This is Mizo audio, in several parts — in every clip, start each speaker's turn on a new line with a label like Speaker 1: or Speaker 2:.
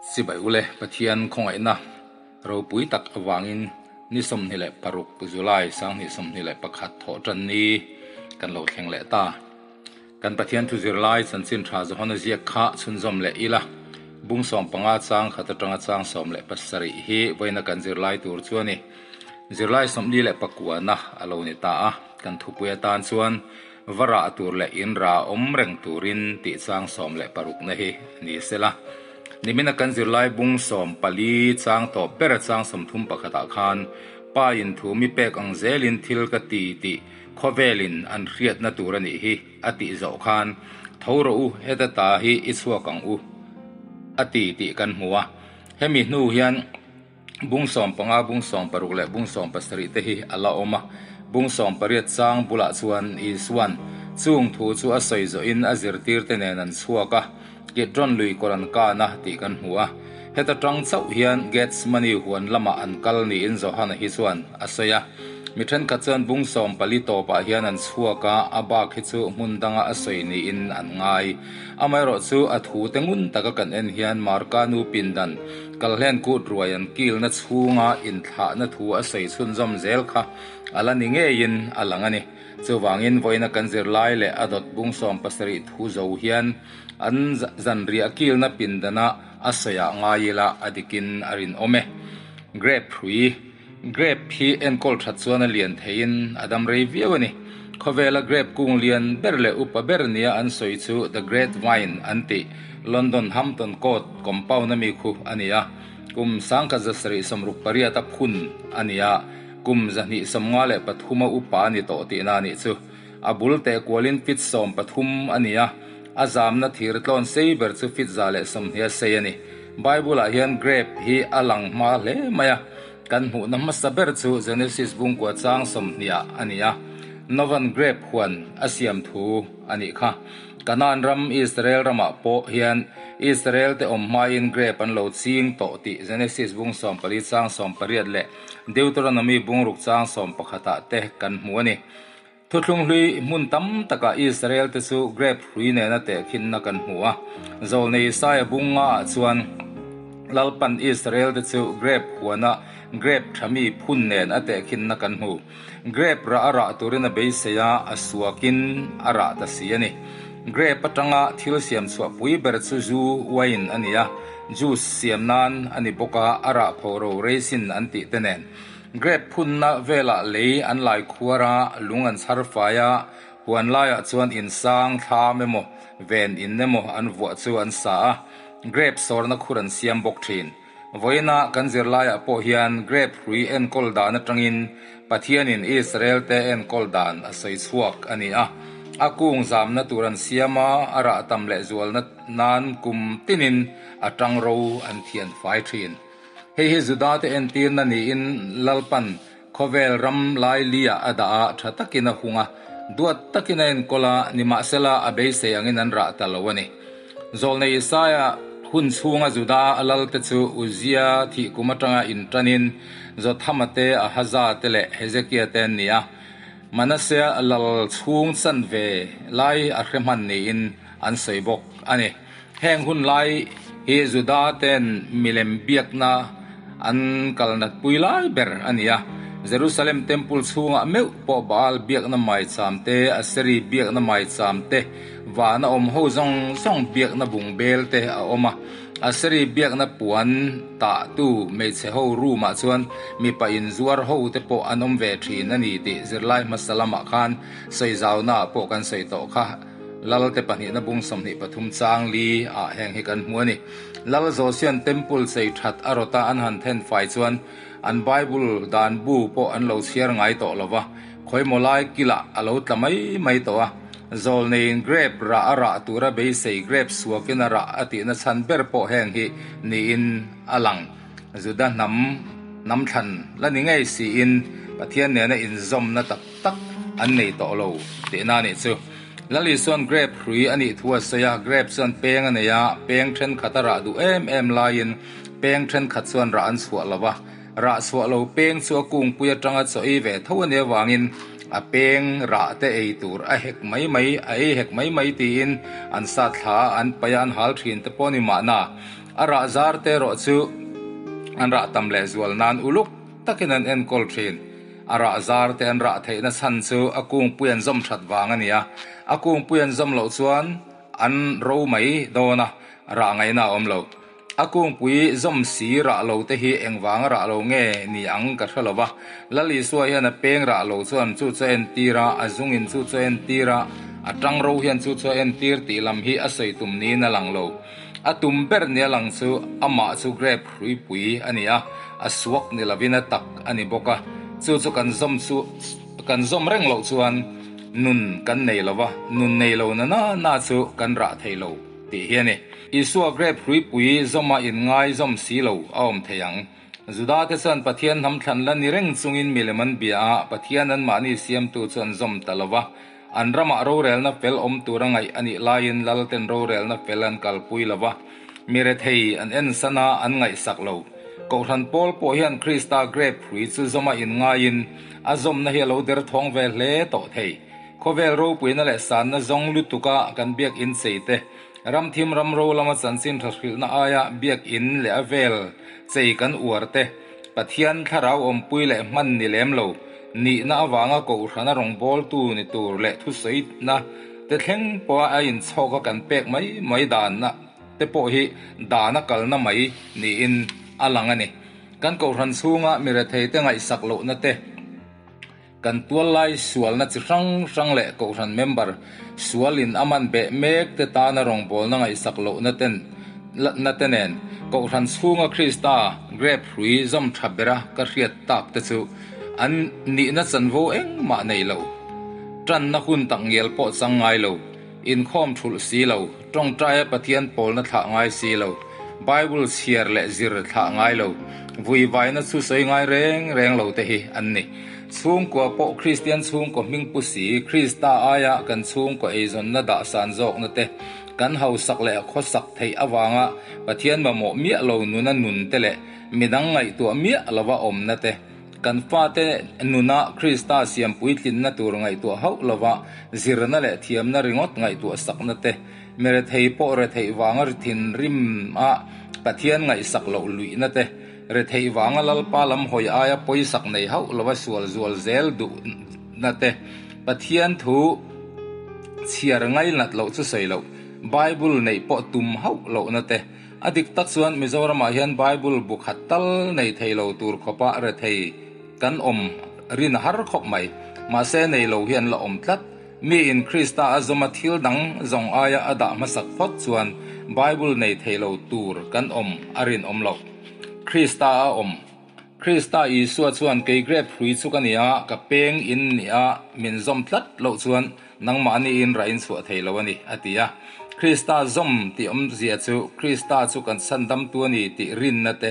Speaker 1: Chibai ule Pathian khawngaihna ropui tak avangin ni 26 July 2021 thawh tan ni kan lo thleng leh ta. Kan Pathian thu zirlai chanchin tha Johana ziak kha chhunzawm leh ila bung 15 chang khat atanga chang 17 hi vawiina kan zirlai tur chu a ni. Zirlai 49 na a lo ni ta a, kan thupui atan chuan va rah tur leh in ra awm reng turin tih chang 16 na hi ni sela. Nimina kan zirlai bung 14 chang tawp ber chang 31 ah khan pa in thu mi pek ang zelin thil ka ti tih khawvelin an hriatna tur a nih hi a tih zawh khan tho rawh u heta ta hi i chhuak ang u a ti tih kan hmu a. Hemi hnu hian bung 15 bung 16 leh bung 17 te hi a la awm a. Bung 18 chang bulah chuan Isuan chung thu chu a sawi zawhin a zirtir te nen an chhuak a, Kidron lui kawr an kan a tih kan hmu a. Heta tang chauh hian Gethsemane huan lamah an kal niin Johana hi chuan a sawi a. Mi thenkhat chuan bung 14 tawpah hian an chhuak a, a bak hi chu hmun danga a sawi niin an ngai. Amaherawh chu a thu te ngun taka kan en hian Marka nu pindan kalhlen kut ruai an kilna chhunga inthlahna thu a sawi chhunzawm zel kha a la ni ngeiin a lang a ni. Chuvangin vawiina kan zirlai leh a dawt bung 17 thu zo hian an zanriah kilna pindana a sawiah ngai ila a dikin a rinawm e. Grape hrui Grape hi enkawl that chuan a lian theiin a dam rei viau a ni. Khawvela grape kung lian ber leh upa ber nia an sawi chu The Great Vine an tih London Hampton Court compound ami khu a ni a. Kum 1968 a phun a ni a, kum 253 a upa a ni tawh tihna a nih chu. A bul teh kualin feet 13 a ni a, a zamna thir tlawn sei ber chu feet 120 a sei a ni. Bible ah hian grape hi a lang hma hle mai a, kan hmuhna hmasa ber chu Genesis bungkua chang 20 ah a ni a. Novan grape huan a siam thu a nih kha. Kanaan ram Israel ramah pawh hian Israel te awm hmain grape an lo ching tawh tih Genesis bung 14 chang 18 leh Deuteronomy bung ruk chang 11 ah te kan hmu a ni. Thuthlung hlui hmun tam takah Israel te chu grape hrui nena tehkhinna kan hmu a. Zawlnei Isaia bung nga ah chuan Lalpan Israel te chu grape huana grape thami phun nen a tehkhinna kan hmu. Grape rah a rah turin a beisei a, a suakin a rah ta si a ni. Grape atanga thil siam chhuah pui ber chu zu, wine, a ni a, juice siam nan a ni bawk a, a rah phoro raisin an tih te nen. Grape phunna velah lei an lai khuar a, lung an chhar fai a, huan laiah chuan in sang thlam emaw ven in emaw an vuah chu an sa a, grape sawrna khur an siam bawk thin. Vawiina kan zirlaiah pawh hian grape hrui enkawl dan atangin Pathianin Israel te enkawl dan a sawi chhuak a ni a. A kung zamna tur an siam a, a rah tam leh zualna nan kum tinin a tang ro an thian fai thin. Hei hi Juda te entirna niin Lalpan khawvel ram lai liah a dah a, tha takin a hung a, duat takin a enkawl a, nimahsela a beisei angin an rah ta lo a ni. Zawlnei Isaia hun chhunga Juda a lal te chu Uzia thih kum atanga intanin Jothama te, Ahaza te leh Hezekia te an ni a. Manasea lal chhung chan ve lai a hre hman niin an sawi bawk a ni. Heng hun lai hi Juda ten milem biakna an kalnat pui lai ber a ni a. Jerusalem Temple chhungah meuh pawh Baal biakna maicham te, Aseri biakna maicham te, vana awm ho zawng zawng biakna bung bel te a awm a. Aseri biakna puan tah tu hmeichhe ho room ah chuan mipa inzuar ho te pawh an awm ve thin a ni tih zirlai hmasa lamah khan sawi zauna ah pawh kan sawi tawh kha. Lal te pahnihna bung 23 chang li ah heng hi kan hmu a ni. Lal Josian Temple chei that a rawta an han then fai chuan an Bible dan bu pawh an lo chhiar ngai tawh lova, khawimaw lai kilah a lo tla mai mai tawh a. Zawlneiin grape rah a rah tura beisei grape suakin a rah a tihna chhan ber pawh heng hi niin a lang. Juda hnam hnam thlan la ni ngei siin Pathian nena inzawmna tak tak an nei tawh lo tihna a nih chu. Lal Isuan grape hrui a nih thu a sawi a, grape chuan peng a nei a, peng thenkhat a rah duh em em laiin peng thenkhat chuan rah an chhuah lo va, rah chhuah lo peng chu a kungpui atanga chaw ei ve tho a nih avangin a peng rah te ei tur a hek mai mai, a ei hek mai mai tiin an sat thla a, an paih a, an hal thin te pawh a ni mahna. A rah zar te erawh chu an rah tam lehzual nan uluk takin an enkawl thin. A rah zar te an rah theihna chhan chu a kungpui an zawm that vang a ni a, a kungpui an zawm loh chuan an ro mai dawn a, rah ngaihna a awm lo. A kungpui zawm si rah lo te hi engvanga rah lo nge ni ang ka hre lo va, Lal Isua hian a peng rah lo chuan chu chu a entir a, a zungin chu chu a entir a, a tang ro hian chu chu a entir tih lam hi a sawi tum niin a lang lo. A tum ber nia lang chu amah chu grape hruipui a ni a, a suak ni lovin a tak a ni bawk a, chu chu kan zawm chu kan zawm reng loh chuan nun kan nei lo va, nun nei lo na na na chu kan rah thei lo tih hi a ni. Isua grape hruipui zawma inngai zawm si lo a awm thei ang. Juda te chuan Pathian hnam thlan la ni reng chungin milem an bia a, Pathian anmahni siamtu chu an zawm ta lo va. An ramah rorelna fel awm tura ngaih a nih laiin Lalten rorelna fel an kalpui lo va, mi rethei an ensan a, an ngaihsak lo. Kohhran pawl pawh hian Krista grape hrui chu zawma inngaiin a zawmna hi a lo derthawng ve hle tawh thei. Khawvel ropuina leh sanna zawng lutuka kan biak inchei te, Ramthim ramro lama chanchin tha hrilhna aia biakinn leh a vel chei kan uar te, Pathian thlarau awmpui leh hman ni lem lo, nihna avanga kohhrana rawngbawltu ni tur leh thusawina te thleng pawha a inchhawka kan pek mai mai danna te pawh hi dana kalna mai niin a lang a ni. Kan kohhran chhunga mi retheite ngaihsak lohna te, Kan tuallai sualna chi hrang hrang leh kohhran member sualin a man beh mek te tana rawngbawlna ngaihsak lohna ten na te nen kohhran chhunga Krista grape hrui zawm tha bera ka hriat tak te chu an nihna chanvo engmah nei lo. Tanna hun tak ngial pawh chang ngai lo, inkhawm thulh si lo, tawngtaia Pathian pawlna thlah ngai si lo, Bible chhiar leh zir thlah ngai lo, vuivaina chu sawi ngai reng reng lo te hi an ni. Chhungkua pawh Kristian chhungkaw hming pu si, Krista aia kan chhungkaw eizawnna dahsan zawkna te, kan hausak leh khawsak theih avanga Pathian mamawh miah lo nuna nun te leh midang ngaihtuah miah lova awmna te, Kan fate nuna Krista siam puitlinna tur ngaihtuah hauh lova zirna leh thiamna ringawt ngaihtuah sakna te, mi rethei pawh retheih vanga thinrim a Pathian ngaihsak loh luihna te, retheih vanga Lalpa lam hawi aia pawisak nei hauh lova sual zual zel duhna te, Pathian thu chhiar ngainat loh chu sawi loh, Bible neih pawh tum hauh lohna te, A dik tak chuan Mizoramah hian Bible bu khat tal nei thei lo tur khawpa rethei kan awm rin a har khawp mai. Mahse nei lo hi an la awm tlat. Miin Krista a zawma thil dang zawng aia a dah hmasak phawt chuan Bible nei thei lo tur kan awm a rinawm loh. Krista a awm. Krista Isua chuan kei grape hrui chu ka ni a, ka peng in ni a, min zawm tlat loh chuan nangmahni in rah in chhuah thei lo a ni, a ti a. Krista zawm tih awmzia chu Krista chu kan chhandamtu a ni tih rinna te,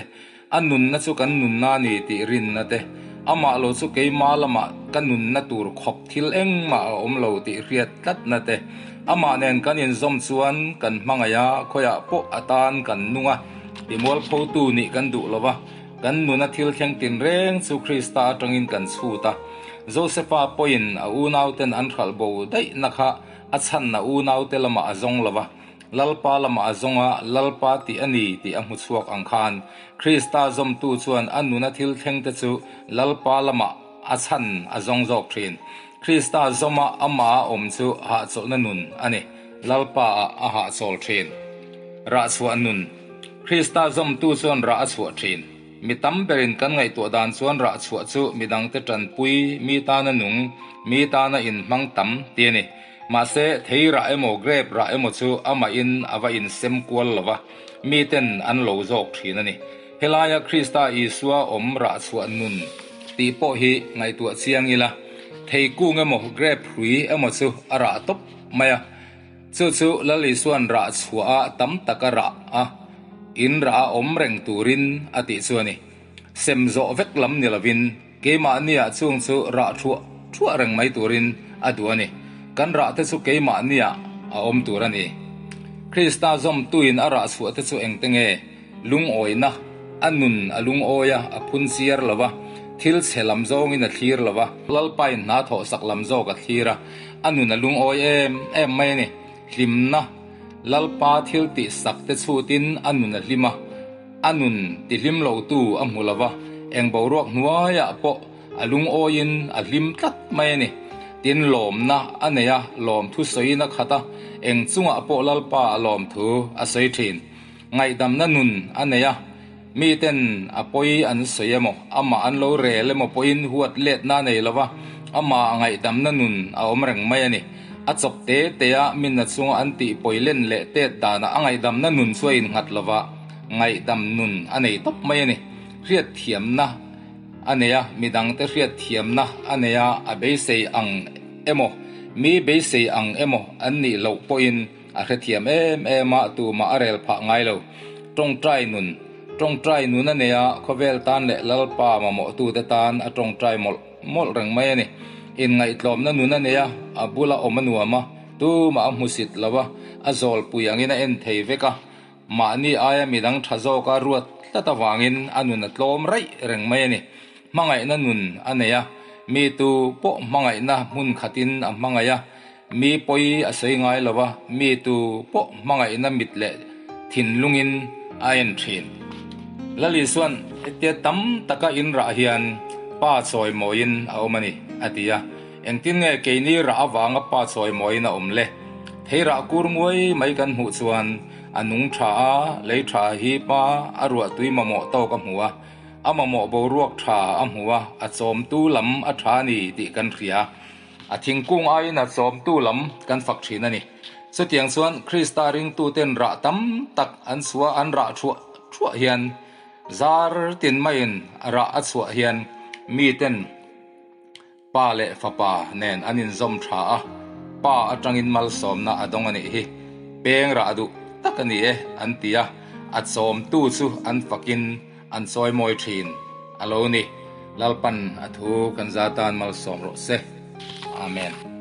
Speaker 1: a nunna chu kan nunna a ni tih rinna te, amah lo chu keima lamah ka nunna tur khawp thil engmah a awm lo tih hriat tlatna te, amah nen kan inzawm chuan kan hmangaih a, khawiah pawh a tan kan nung a, timualphotu nih kan duh lo va. Kan nuna thil thleng tinreng chu Krista atangin kan chhut a. Josefa pawhin a unauten an hralh bo daihna kha a chhanna unaute lamah a zawng lo va, Lalpa lamah a zawng a, Lalpa tih a ni tih a hmu chhuak ang khan, Krista zawmtu chuan a nuna thil thlengte chu Lalpa lamah a chhan a zawng zawk thin. Krista zawma amah a awm chu hahchawlhna nun a ni. Lalpa-ah a hahchawl thin. Rahchhuah nun. Krista zawmtu chuan rah a chhuah thin. Mi tam berin kan ngaihtuah dan chuan rah chhuah chu midangte tanpui, mi tana nung, mi tana inhmang tam ti a ni. Mahse, thei rah emaw grape rah emaw chu amahin a va insem kual lo va, miten an lo zawk thin a ni. Helaia Krista Isua awm rah chhuah nun tih pawh hi ngaihtuah chiang ila, thei kung emaw grape hrui emaw chu a rah tawp mai a. Chu chu Lal Isua'n rah chhuah a tam tak a rah a, in rah a awm reng turin a tih chu a ni. Sem zawh vek lam ni lovin keimahniah chung chu rah thuah thuah reng mai turin a duh a ni. Kan rah te chu keimahniah a awm tur a ni. Krista zawmtuin a rah chhuah te chu engte nge? Lungawina, a nun a lungawi a, a phun chiar lo va, thil chhe lam zawngin a thlir lo va, Lalpain hna thawhsak lam zawk a thlir a, a nun a lungawi em em mai a ni. Hlimna, Lalpa thil tih sak te chhutin a nun a hlim a, a nun tihlim lotu a hmu lo va, eng boruak hnuaiah pawh a lungawiin a hlim tlat mai a ni. Tin, lawmna a nei a, lawmthu sawiin a khat a, eng chungah pawh Lalpa a lawmthu a sawi thin. Ngaihdamna nun a nei a, miten a pawi an sawi emaw, amah an lo rel emaw pawhin huat letna a nei lo va, amah ngaihdamna nun a awm reng mai a ni. A chawp te te a minna chunga an tih pawi len leh tet danah a ngaihdamna nun chu a innghat lo va, ngaihdam nun a nei tawp mai a ni. Hriatthiamna a nei a, midangte hriatthiamna a nei a, a beisei ang emaw, mi beisei ang emaw an nih loh pawhin, A hrethiam em em a, tumah a rel phah ngai lo. Tawngtai nun, Tawngtai nun a nei a, khawvel tan leh Lalpa mamawhtute tan a tawngtai mawlh mawlh reng mai a ni. Inngaihtlawmna nun a nei a, a bula awm a nuam a, tumah a hmusit lo a, a zawlpui angin a en thei vek a, mahni aia midang tha zawka ruat tlat avangin a nun a tlawm raih reng mai a ni. Hmangaihna nun a nei a, mi tu pawh hmangaihna hmun khatin a hmangaih a, Mi pawi a sawi ngai lo a, mi tu pawh hmangaihna mit leh thinlungin a en thin. Lali chuan hetia tam taka in rah hian pa chawimawiin a awm a ni, a ti a. Engtin nge keini rah avanga pa chawimawiin a awm le? Thei rah kur nguai mai kan hmuh chuan a nung tha a, lei tha hi pa a ruahtui mamawh tawk a hmu a, a mamawh boruak tha a hmu a, a chawmtu lam a tha a ni tih kan hria. A thingkung aiin a chawmtu lam kan fak thin a ni. Chutiang chuan Krista ringtuten rah tam tak an chhuah an rah thuah thuah hian zar tin maiin rah a chhuah hian miten Pa leh Fapa nen an inzawm tha a, Pa atangin malsawmna a dawng a nih hi. Peng rah duh tak a ni e an ti a, a chawmtu chu an fakin an chawimawi thin a lo ni. Lalpan a thu kan za tan malsawm rawh se. Amen.